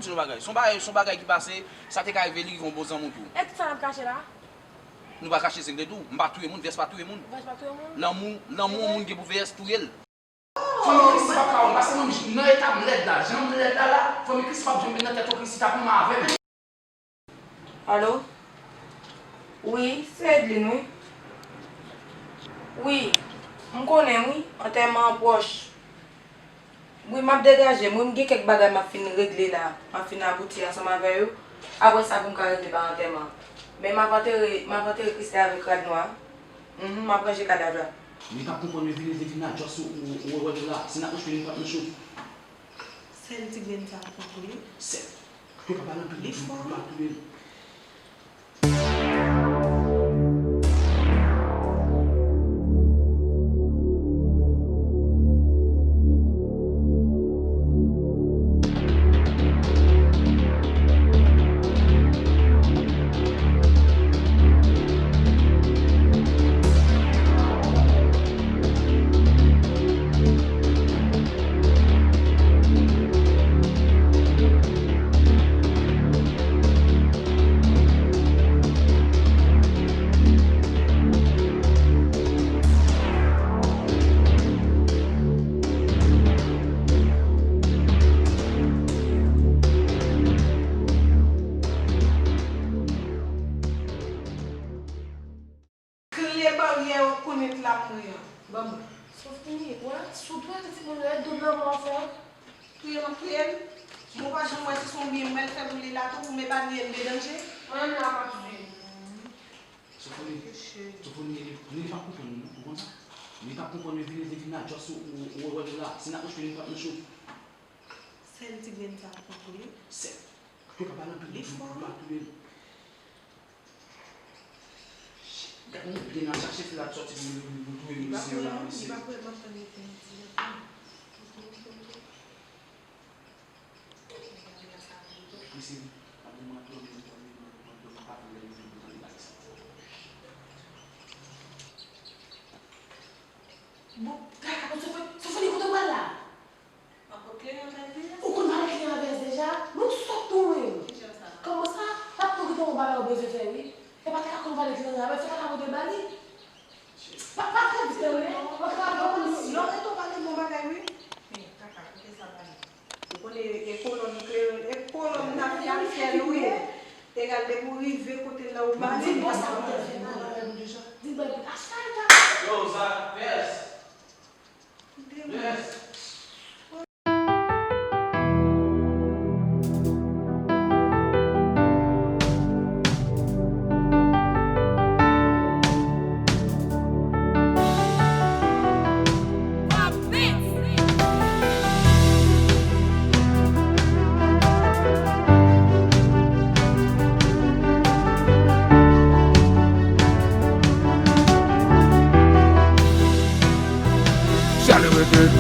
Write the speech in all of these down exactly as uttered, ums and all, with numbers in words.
Se yon bagay. Se yon bagay, se yon bagay ki pase, sa te ka rive li rive yon bon zanmi w tou. E kisa n ap kache la? Nou pa kache sekrè tou. M pa touye moun, Vès pa touye moun. Vès pa touye moun? Lanmou, lanmou yon moun gen pou Vès touye l. Fanmi Christie p ap ka wè m, paske mwen menm nan eta m lèd la, jan m lèd la la, fanmi Christie p ap janm vin nan tèt yo, Christie t ap renmen avè m. Alo? Wi, se Edline, wi. Wi, m konnen, wi, antèman an pwòch. Wi, m ap degaje m, wi, m gen kèk bagay m ap fin regle la, m ap fin abouti ansanm avè yo. Apre sa, pou m ka regle bagay antèman an. Men m ap antere, m ap antere Christie avèk rad nwa. Mhm, m ap ranje kadav la. Li p ap konprann, men vini, li vin la, just ou, ou, ou wè nou la. Si n ap nan cho, li p ap nan cho. Sèl ti grenn sa m konn tou, wi. Sèl. Yo pa pale anpil, li fò, wi. Yo pa touye l. Kle baryè rekonèt la mwen an. Ban mwen. Sofoni, wè, sou dwe timoun yo, e doub lanmò w fè. Touye m ap touye m. Bon, w pa janm wè se son byen m wè l fè pou li la tou, pou m epanye l de danje. Mwen menm la m ap swiv. Sofoni, Sofoni, li, li p ap konprann nou, ou konn sa? Li p ap konprann nou, vini, li vin la, just ou, ou, ou wè nou la. Si n ap nan cho, li p ap nan cho. Sèl ti grenn sa m konn tou, wi. Sèl. Yo pa pale anpil, li fò, wi. Gade yon byen al chache fi la t sòti pou nou, pou nou touye misye la, mesye. Li pa kwè m ap tann li fè yon ti jan. Mesye, ap di mwen dòmi, dòmi, dòmi, dòmi, pa vle li vin pou tande bagay sa. Bon, kaka, bon, Sofoni, Sofoni, kote w pral la? Ou konn pale kliyan avè S deja? Men w sòt tou, wi. Kòman sa? L ap tou gentan yon bagay ou bezwen fè, wi. E pa te ka konn pale kliyan avè, fè kaka pote l ba li. Pa, pa fè di tande, non. Antre avè w, non, reto pale bon bagay, wi. Men, kaka, kote sa pale? Ou konnen e kolòn kleren, e kolòn tafya l fè lwe. Egal depi w rive kote l la, ou ba li. Di bòs la, ou te fè mal avè m deja. Di bòs la, achte l, kaka. Yo, Zak, Vès. Vès. Charlie Wicked.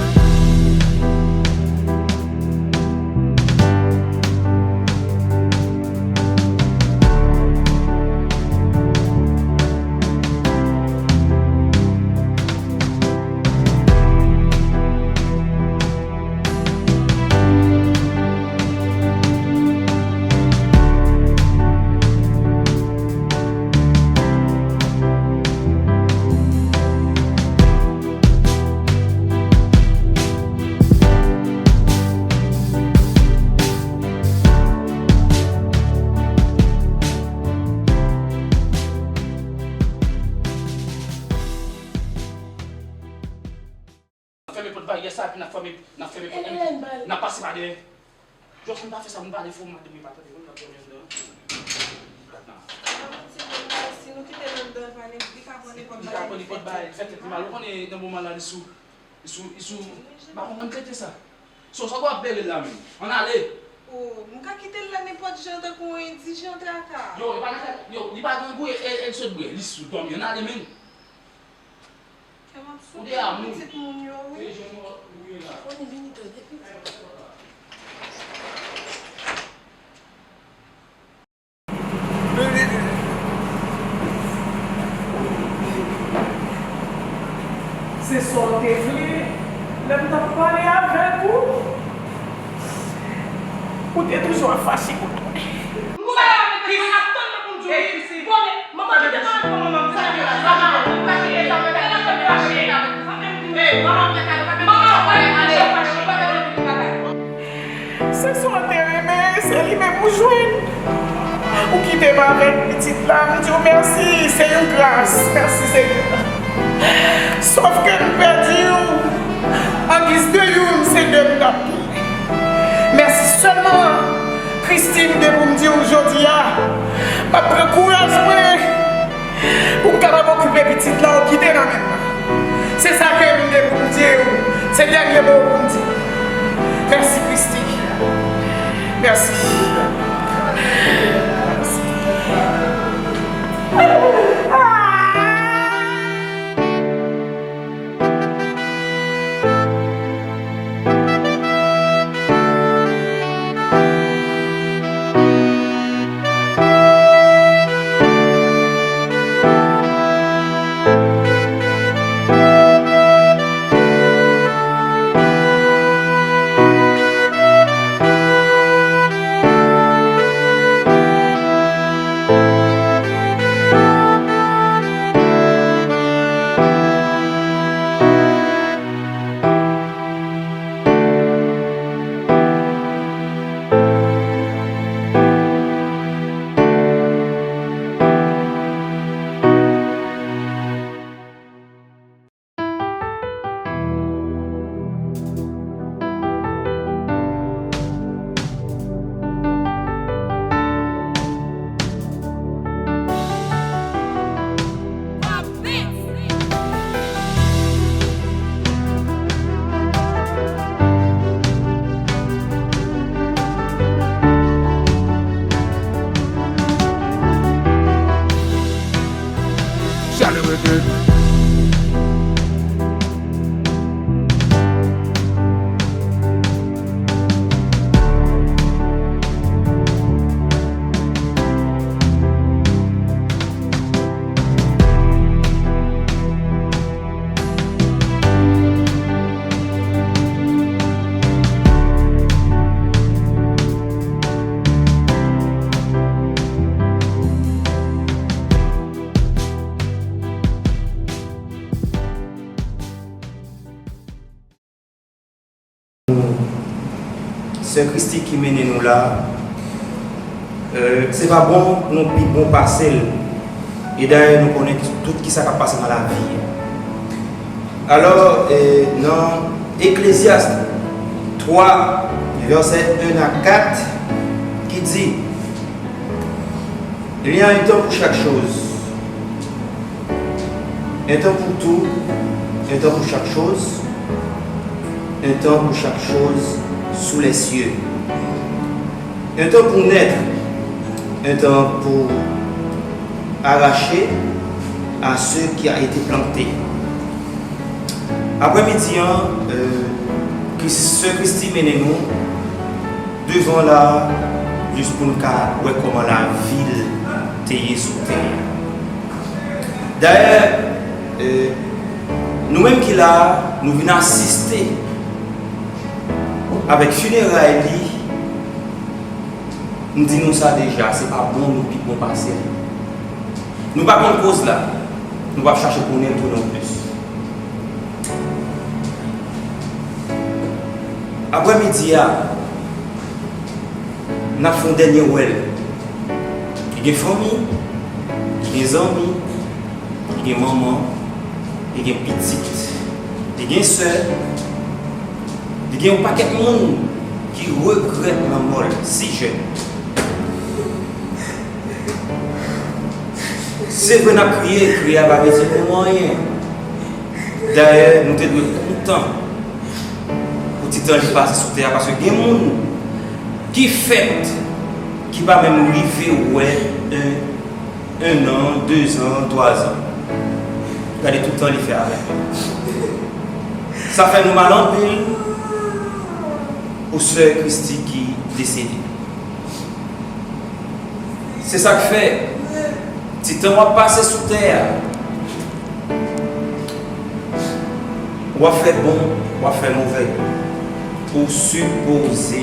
N ap fèmen pòt baryè sa, epi n ap fèmen, n ap fèmen pòt la, n ap pase pa dèyè. Jòf, nou pa fè sa, nou pa defo madanm yo pa tande, nou ap dòmi anndan. Gad nan. Ti moun la, si nou kite l anndan, li ka pran nenpòt bagay. Li ka pran nenpòt bagay, li fè tèt li mal. Ou konnen nan moman la, li sou, li sou, li sou, ba, ann trete sa. So, sa w ap bere l la menm? Ann ale. Oh, m ka kite l la nenpòt jan, tankou yon endijan traka. Yo, li pa nan fè, yo, li pa grangou, e, e, e l sot bwè, li sou dòmi, ann ale menm. Ou de amou. Pitit moun yo, wi. Se sa w te vle lè m t ap pale avèk ou? Ou te toujou ap fache kont mwen. Se sa w te renmen, se li menm ou jwenn. Ou kite m avèk pitit la, m di w mèsi, se yon gras, mèsi Senyè. Sòf ke m pèdi w, an giz de youn, se de m t ap touye. Mèsi sèlman, Christine, de pou m di w jodi a, m ap pran kouraj mwen pou m kapab okipe pitit la ou kite nan men m nan. Se sa ke m gen pou m di w. Se dènye mo pou m di w. Mèsi, Christy. Mèsi. Mèsi. Sè Christy ki mennen nou la, euh, se pa bon nou pi bon pase l. E dayè, nou konnen tout kisa k ap pase nan lavi a. Alò, euh, nan Eklezyas twa, vèsè en a kat, ki di, Il y a un temps pour chaque chose. Un temps pour tout, un temps pour chaque chose, un temps pour chaque chose sous les cieux. Un temps pour naître, un temps pour arracher à ce qui a été planté. Aprèmidi an, euh, Kris-, Sè Christy mennen nou devan la, jis pou n ka wè kòman lavi l te ye sou tè a. Dayè, euh, nou menm ki la a, nou vin asiste avèk fineray li. M di nou sa deja, se pa bon nou pi bon pase l. Nou pa konn koz la, nou p ap chache konnen l tou non plis. Aprèmidi a, n ap fè yon dènye wè l. Li gen fanmi, li gen zanmi, li gen manman, li gen pitit, li gen sè, li gen yon pakèt moun ki regrèt lanmò l si jèn. Se vre n ap kriye, kriye a pa vle di nou anyen. Dayè, nou te dwe kontan pou ti tan li pase sou tè a, paske gen moun ki fèt, ki pa menm rive wè en, en an, de zan, twa zan. Gade tout tan li fè avèk nou. Sa fè nou mal anpil pou sè Christy ki desede. Se sa k fè, ti tan w ap pase sou tè a, w ap fè bon, w ap fè move, ou sipoze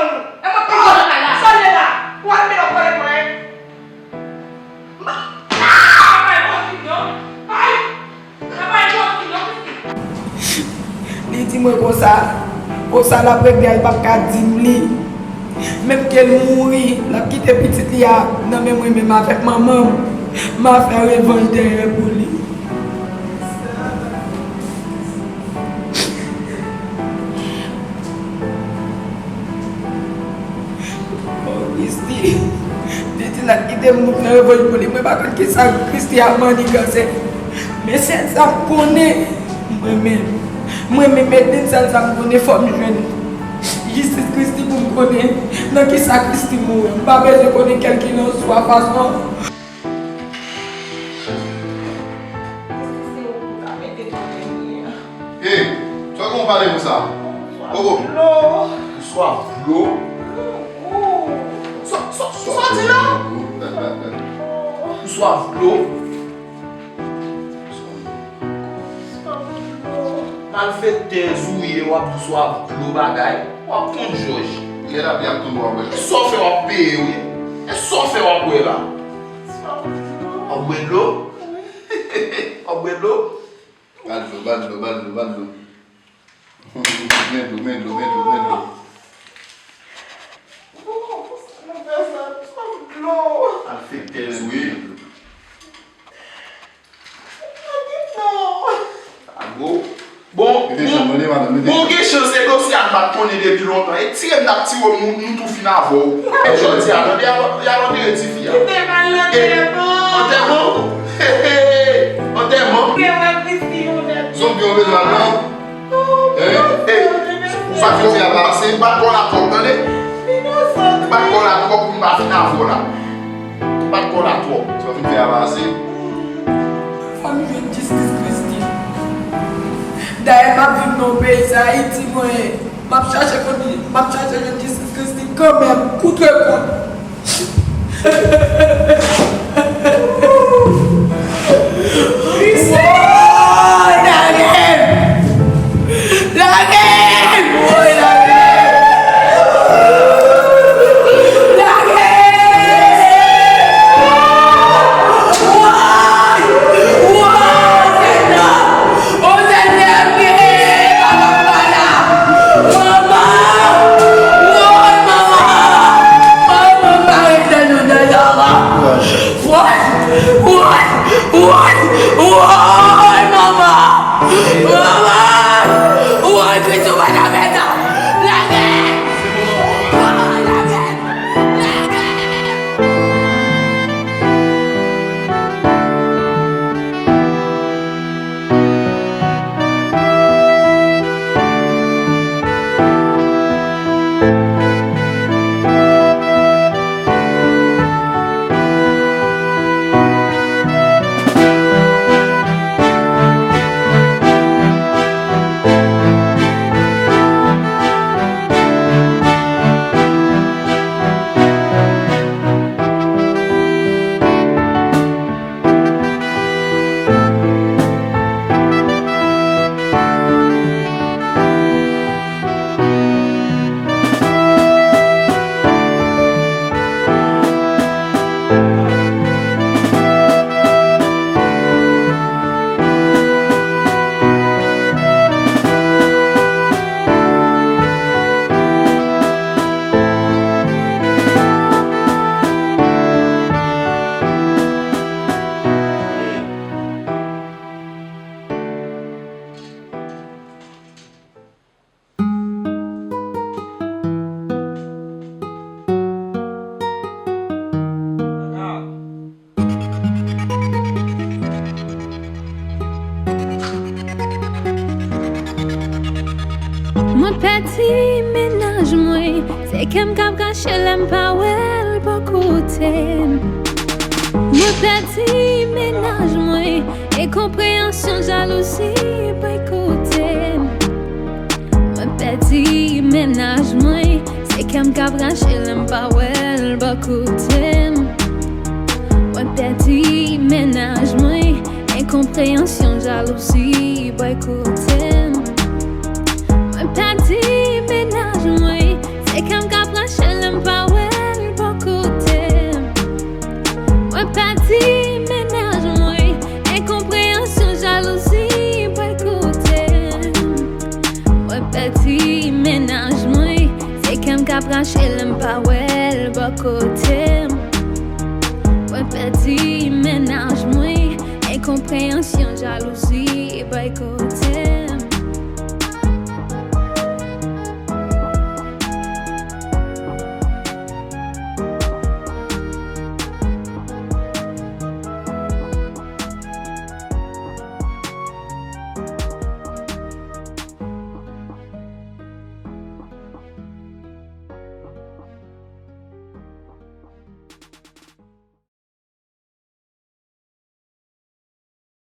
pran nou. E mwen k pran nou lakay la. Sa l ye la? Ou al mete w kole mwen. Papa e pwofit non. Ay! Papa e pwofit non, Christy. Li di mwen konsa, konsa l ap regle a, li p ap ka di m li. Menm ke l mouri, l ap kite pitit li a nan men mwen menm avèk manman m. M a fè revanj dèyè pou li. Oh, Christy, Titi la kite m moute nan revanj pou li. Mwen pa konn kisa Christy ap maniganse. Men sèl sa m konnen, mwen menm, mwen menm Edlin, sèl sa m konnen, fò m jwenn jistis Christy pou m konnen nan kisa Christy mouri. M pa bezwen konnen kèlkilanswa fason. Christy, se ou pou ta mete nan men li a. Hey, sa w gen w pale konsa? Koko. Ou swaf dlo? Sa, sa, sa w di la? Ou swaf dlo? Malfektèz ou ye, w ap di w swaf dlo bagay. W ap konn jòj. Lè lapli ap tonbe, w ap wè. E sa w fè w ap peye, wi. E sa w fè w ap wè la. Bwè dlo? W ap bwè dlo? Ba dlo, ba dlo, ba dlo, ba dlo. Men dlo, men dlo, men dlo, men dlo. Malfektè, wi. Agwo. Bon, bon, bon, gen chans e dosye a m pa t konnen depi lontan. E tire m t ap tire w, nou, nou tou fin avè w. E jodi a, tande, y al, y al antere tifi a. Kite m al nan antèman. Antèman? He, he, antèman? Kite m al Kristi, yon nèg. Zonbi yo bezwen al nan. Hein? Ey, ou pa t fè a pase, ou pa t kòl a twòp, tande? Ou pa t kòl a twòp pou m pa fin avè w la. Ou pa t kòl a twòp. Sa w fin fè a pase. Fò m jwenn jistis Kristi. Dayè, m ap viv nan yon peyi, se Ayiti mwen ye. M ap chache kondi-, m ap chache jwenn jistis Kristi kanmenm, kout ke kout. Woy, lage m! Lage m! Woy, lage m! Lage m! Woy! Woy, Senyè! O Senyè, vini, papa, papa la. Manman! Woy, manman! Manman, pa rete nou dèyè la. Woy! Woy! Woy! Woy, manman! Manman! Woy, Kris, ou pa ta fè sa. Lage! Manman, lage! Lage! Mwen pèdi mennaj mwen, se kè m k ap rache lè m pa wè l bò kote m. Mwen pèdi mennaj mwen, enkonpreyansyon, jalouzi bòykote m. Mwen pèdi mennaj mwen, se kè m k ap rache lè m pa wè l bò kote m. Mwen pèdi mennaj mwen, enkonpreyansyon, jalouzi bòykote m. Mwen pèdi mennaj mwen, se kè m k ap rache lè m pa wè l bò kote m. Mwen pèdi mennaj mwen, enkonpreyansyon, jalouzi bòykote m. Mwen pèdi mennaj mwen, se kè m k ap rache lè m pa wè l bò kote m. Mwen pèdi mennaj mwen, enkonpreyansyon, jalouzi bòykote m.